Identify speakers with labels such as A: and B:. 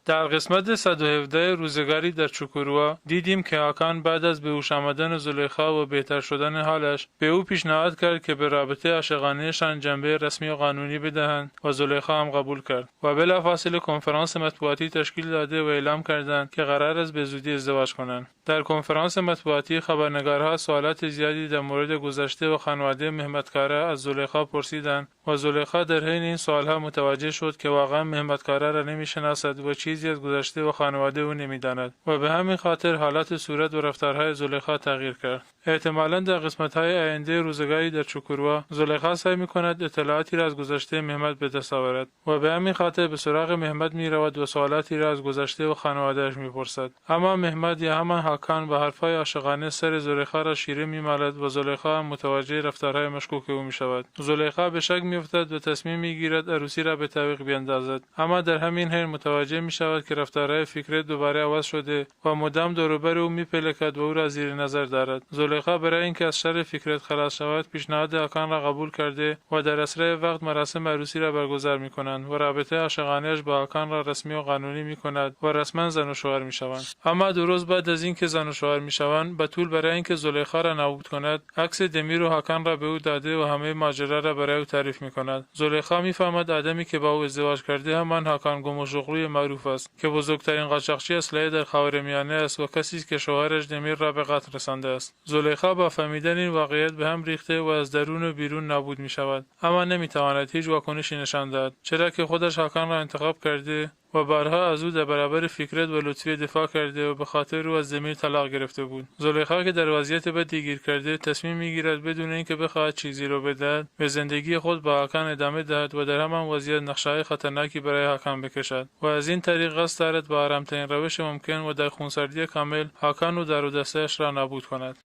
A: در قسمت 117 روزگاری در چوکوروا دیدیم که هاکان بعد از به هوش آمدن زلیخا و بهتر شدن حالش به او پیشنهاد کرد که به رابطه عاشقانه‌شان جنبه رسمی و قانونی بدهند و زلیخا هم قبول کرد و بلافاصله کنفرانس مطبوعاتی تشکیل داده و اعلام کردند که قرار است به زودی ازدواج کنند. در کنفرانس مطبوعاتی خبرنگارها سوالات زیادی در مورد گذشته و خانواده مهمت کارا از زلیخا پرسیدند و زلیخا در حین این سوالها متوجه شد که واقعا مهمت کارا را نمیشناسد و چیزی از گذشته و خانواده او نمیداند و به همین خاطر حالات صورت و رفتارهای زلیخا تغییر کرد. احتمالاً در قسمت‌های آینده روزگاری در چوکوروا زلیخا سعی می‌کند اطلاعاتی را از گذشته مهمت به دست آورد و به همین خاطر به سراغ مهمت می‌رود و سوالاتی را از گذشته و خانواده‌اش می‌پرسد. اما مهمت یا همان هاکان به حرفهای عاشقانه سر زلیخا را شیره می‌مالد و زلیخا هم متوجه رفتارهای مشکوک او می‌شود. زلیخا به شک می‌افتد و تصمیم می‌گیرد عروسی را به تعویق بیندازد. اما در همین حین متوجه می‌شود که رفتارهای فکرت دوباره عوض شده و مدام دور و بر او می‌پلکد و او را زیر نظر دارد. زلیخا برای اینکه از شر فکرت خلاص شود پیشنهاد هاکان را قبول کرده و در اسرع وقت مراسم عروسی را برگزار می‌کنند و رابطه عاشقانه‌اش با هاکان را رسمی و قانونی می‌کند و رسما زن و شوهر می‌شوند. اما دو روز بعد از اینکه زن و شوهر می‌شوند، بتول برای اینکه زلیخا را نابود کند عکس دمیر و هاکان را به او داده و همه ماجرا را برای او تعریف می‌کند. زلیخا می‌فهمد آدمی که با او ازدواج کرده همان هاکان گوموشوغلوی معروف است که بزرگترین قاچاقچی اسلحه در خاورمیانه است و کسی است که شوهرش دمیر را به قتل رسانده است. زلیخا با فهمیدن این واقعیت به هم ریخته و از درون و بیرون نابود می‌شود، اما نمی‌تواند هیچ واکنشی نشان دهد، چرا که خودش هاکان را انتخاب کرده و بارها از او در برابر فکرت و لطفی دفاع کرده و به خاطر او از دمیر طلاق گرفته بود. زلیخا که در وضعیت بدی گیر کرده تصمیم میگیرد بدون اینکه بخواهد چیزی را بدهد به زندگی خود با هاکان ادامه دهد و در همان وضعیت نقشه‌های خطرناکی برای هاکان بکشد و از این طریق قصد دارد با آرامترین روش ممکن و در خونسردی کامل هاکان و دار و دسته‌اش را نابود کند.